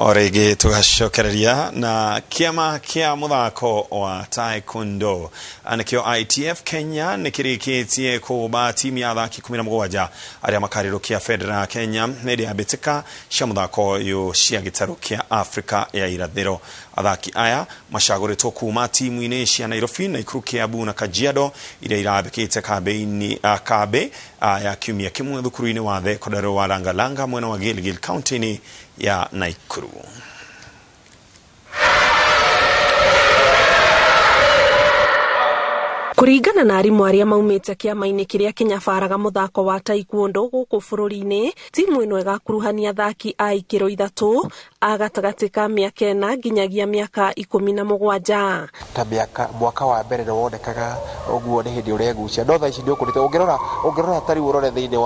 O rĩngĩ tũgacokereria na kĩama kĩa mũthako wa taekwondo nĩkĩo ITF Kenya nĩ kĩrĩkĩtie kũũmba timu ya athaki 17 arĩa makarĩrũkia bendera ya Kenya hĩndĩ ya mbĩtĩka cia mũthako ũyũ cia gĩtarũ kĩa Afrika ya irathĩro. Athaki aya macagũrĩtwo kuma timu-inĩ cia Nairobi, Nakuru, Kiambu na Kajiado iria irambĩkĩte kambĩ ya kiumia kĩmwe thukuru-inĩ wa thekondarĩ wa Langalanga mwena wa Gilgil kaunti-inĩ ya Nakuru. Kũringana na arimũ arĩa maumĩte kĩama-inĩ kĩrĩa kĩnyabaraga mũthako wa taekwondo gũkũ bũrũri-inĩ, timu ĩno ĩgakuruhania athaki a ikĩro 3 a gatagatĩ ka mĩaka 4 nginyagia mĩaka 17. Ta mĩaka mwaka wa mbere nĩ wonekaga ũguo nĩ hĩndĩ ũregucia, no thaa ici nĩ ũkũrĩte. Ũngĩrora ta rĩu ũrore thĩinĩ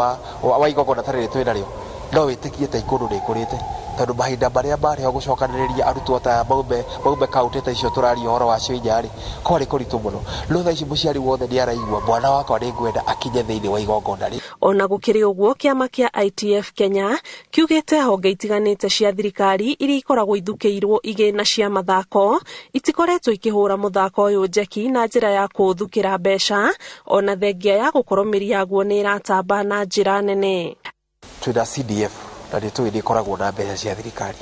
wa igongona ta rĩrĩ twĩ narĩo, no wĩtĩkie taekwondo nĩ ĩkũrĩte, tondũ mahinda marĩa marĩ ho gũcokanĩrĩria arutwo ta maume kaunti ta icio tũraria ũhoro wacio inya rĩ, kwarĩ kũritũ mũno. No thaa ici mũciari wothe nĩ araigua mwana wakwa nĩ ngwenda akinye thĩinĩ wa igongona rĩ. Ona gũkĩrĩ ũguo, kĩama kĩa ITF Kenya kiugĩte honge itiganĩte cia thirikari iria ikoragwo ithukĩirwo igĩna cia mathako itikoretwo ikĩhũra mũthako ũyũ njeki na njĩra ya kũũthukĩra mbeca, ona thengia ya gũkorwo mĩri yaguo nĩ ĩratamba na njĩra nene. Twĩna CDF na nĩ tũĩ nĩ ĩkoragwo na mbeca cia thirikari,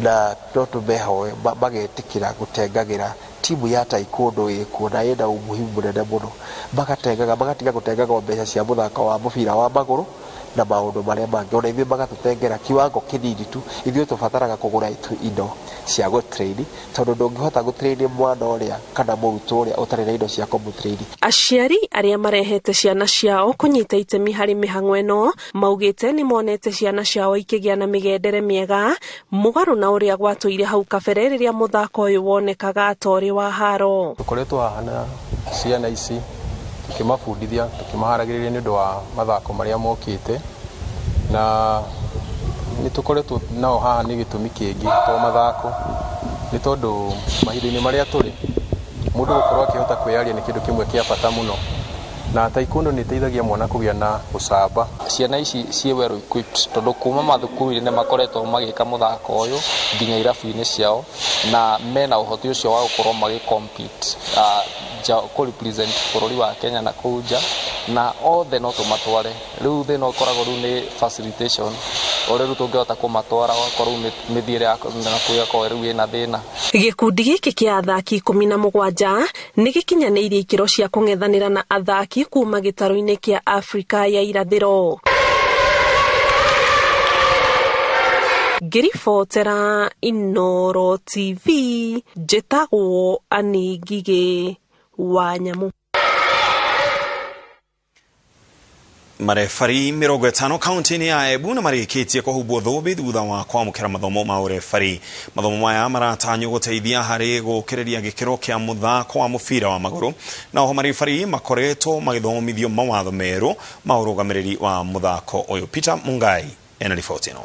na no tũmehoe magetĩkĩra gũtengagĩra timu ya taekwondo ĩkuo na ĩna umuhimu mũnene mũno, magatiga gũtengaga mbeca cia mũthako wa mũbira wa magũrũ na maũndũ marĩa mangĩ. Ona ithuĩ magatũtengera kiwango kĩnini tu, ithuĩ tũbataraga kũgũra indo cia gũtrain, tondũ ndũngĩhota gũtrain mwana ũrĩa kana mũrutwo ũrĩa ũtarĩ na indo cia kũmũtrain. Aciari arĩa marehete ciana ciao kũnyita itemi harĩ mĩhang'o ĩno maugĩte nĩ monete ciana ciao ikĩgĩa na mĩgendere mĩega mũgarũ na ũrĩa gwatũire hau kabere rĩrĩa mũthako ũyũ wonekaga ta ũrĩ wa haro. Tũkoretwo haha na ciana ici tũkĩmabundithia, tũkĩmaharagĩrĩria nĩ ũndũ wa mathako marĩa mokĩte, na nĩ tũkoretwo nao haha nĩ gĩtũmi kĩngĩ to mathako, nĩ tondũ mahinda-inĩ marĩa tũrĩ mũndũ gũkorwo akĩhota kwĩyaria nĩ kĩndũ kĩmwe kĩa bata mũno, na taekwondo nĩ ĩteithagia mwana kũgĩa na ũcamba. Ciana ici ciĩ well equipped tondũ kuma mathukuru-inĩ nĩ makoretwo magĩka mũthako ũyũ nginya irabu-inĩ ciao, na mena ũhoti ũcio wa gũkorwo magĩ compete, nja kũ represent bũrũri wa Kenya na kũu nja, na othe no tũmatware. Rĩu thĩna ũkoragwo rĩu nĩ facilitation, ũrĩa rĩu tũngĩhota kũmatwara okorwo rĩu mĩthiĩre ya na kũu ĩgakorwo rĩu ĩna thĩna. Gĩkundi gĩkĩ kĩa athaki 17 nĩ gĩkinyanĩirie ikĩro cia kũng'ethanĩra na athaki kuma gĩtarũ-inĩ kĩa Afrika ya irathĩro. Ngĩribotera Inooro TV, njĩtagwo Annie Ngigĩ wa Nyamu. Marebari 50 kaunti-inĩ ya Embu nĩ marĩkĩtie kũhumbwo thũmbĩ thutha wa kwamũkĩra mathomo ma ũrebari. Mathomo maya maratanywo gũteithia harĩ gũkĩrĩria gĩkĩro kĩa mũthako wa mũbira wa magũrũ, na oho marebari makoretwo magĩthomithio mawatho merũ ma ũrũgamĩrĩri wa mũthako ũyũ. Peter Mungai ena riboti ĩno.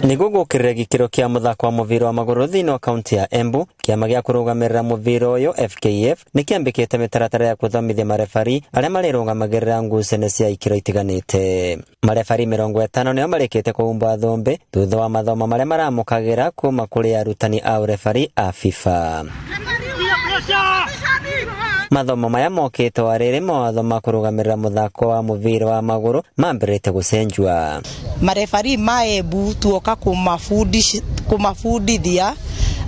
Nĩguo gũkĩrĩra gĩkĩro kĩa mũthako wa mũbira wa magũrũ thĩinĩ wa kaunti ya Embu, kĩama gĩa kũrũgamĩrĩra mũbira ũyũ FKF nĩ kĩambĩkĩte mĩtaratara ya gũthomithia marebari arĩa marĩrũgamagĩrĩra ngucanio cia ikĩro itiganĩte. Marebari 50 nĩo marĩkĩte kũhumbwo thũmbĩ thutha wa mathomo marĩa maramũkagĩra kuma kũrĩ arutani a ũrebari a FIFA. Mathomo maya mokĩte o rĩrĩ mawatho ma kũrũgamĩrĩra mũthako wa mũbira wa magũrũ mambĩrĩte gũcenjua. Marebari ma Embu tuoka kũmabundithia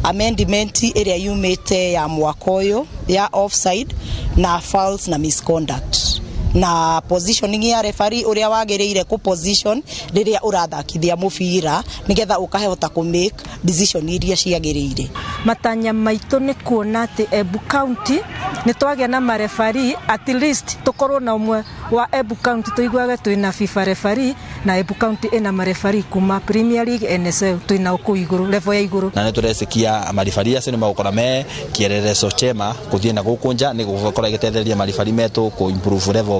amendment ĩrĩa yumĩte ya mwaka ũyũ ya offside na fouls na misconduct na positioning ya referee ũrĩa wagĩrĩire kũ position rĩrĩa ũrathakithia mũbira nĩgetha ũkahota kũ make decision iria ciagĩrĩire. Matanya maitũ nĩ kuona atĩ Embu County nĩ twagĩa na mareferee, at least tũkorwo na ũmwe wa Embu County tũiguage twĩna FIFA referee, na Embu County ĩna mareferee kuma Premier League, NSL, twĩna kũu igũrũ, level ya igũrũ. Na nĩ tũrecikia mareferee acio nĩ magũkorwo me kĩelelezo chema gũthiĩ na gũkũ nja, nĩ gũkorwo ĩgĩteithĩrĩria mareferee metũ kũ improve level of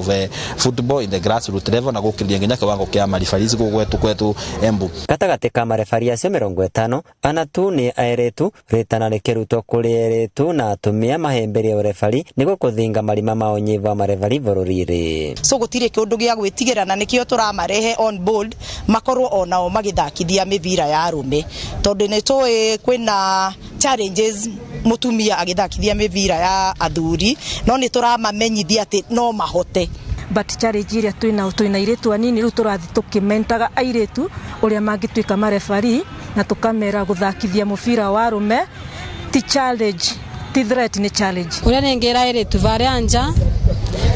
football in the grassroots level na gũkĩria nginya kiwango kĩa mareferee gũkũ gwetu Embu. Gatagatĩ ka mareferee acio 50, ana tu nĩ airĩtu, rĩtana rĩkĩrutwo kũrĩ airĩtu na atumia mahĩmbĩrie ũrebari nĩguo kũthinga marima ma ũnyivu wa marebari bũrũri-inĩ. So gutire kiundu gia gwitigira na nikio turamarehe on board makorwo onao magithakithia mivira ya arume, tondu ni tui kwina challenges mutumia agithakithia mivira ya athuri, no ni turamamenyithia ati no mahote. But challenge iria twina airitu anini riu turathi tukimentaga airitu uria mangituika marefari na tukamera guthakithia mubira wa arume ti challenge, ti threat, ni challenge. Uria ningira airitu varia nja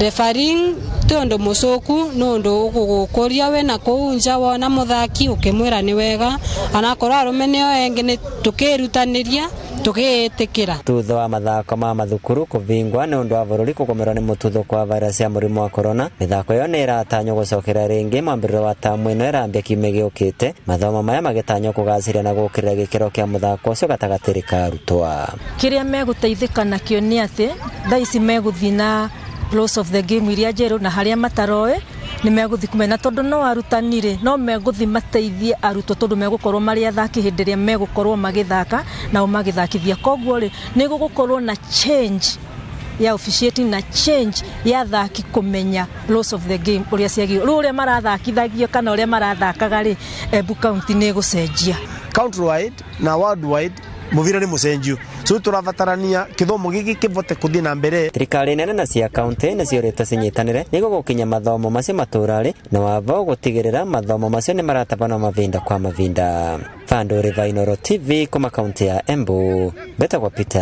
refereeing ti undu mucuku, ni undu ugugukuria wina kuu nja wona muthaki ukimwira ni wega, anakorwo arume nio engi ni tukirutaniria tugiitikira. Thutha wa mathako ma mathukuru kuvingwa ni undu wa bururi kugomerwo ni mututhuko wa virus ya murimu wa corona, mithako iyo ni iratanywo gucokera ringi mwambĩrĩrio wa tamu ĩno ĩrambia kiumia gĩũkĩte, mathomo maya magĩtanywo kũgacĩria na gũkĩrĩra gĩkĩro kĩa mũthako ũcio gatagatĩ ka arutwo. Kĩrĩa megũteithĩka nakĩo nĩ atĩ thaa ici megũthiĩ na laws of the game iria njerũ, na harĩa mataroĩ nĩ megũthiĩ kũmenya, tondũ no arutani rĩ no megũthiĩ mateithie arutwo, tondũ megũkorwo marĩ athaki hĩndĩ ĩrĩa megũkorwo magĩthaka nao magĩthakithia. Koguo rĩ nĩ gũgũkorwo na change ya officiating na change ya athaki kũmenya laws of the game ũrĩa ciagĩrĩirwo. Rĩu ũrĩa marathakithagio kana ũrĩa marathakaga rĩ, Embu County nĩ ĩgũcenjia. Countrywide na worldwide muvira ni mucenjio, so turabatarania kithomo giki kivote kuthii na mbere. Thirikari nene na cia kaunti nĩ ciũrĩtwo cinyitanĩre nĩguo gũkinya mathomo macio matũra-rĩ, na watho gũtigĩrĩra mathomo macio nĩ maratabanwo mavinda kwa mavinda. Bandũ Riva Inooro TV kuma kaunti ya Embu, mbetagwo Peter.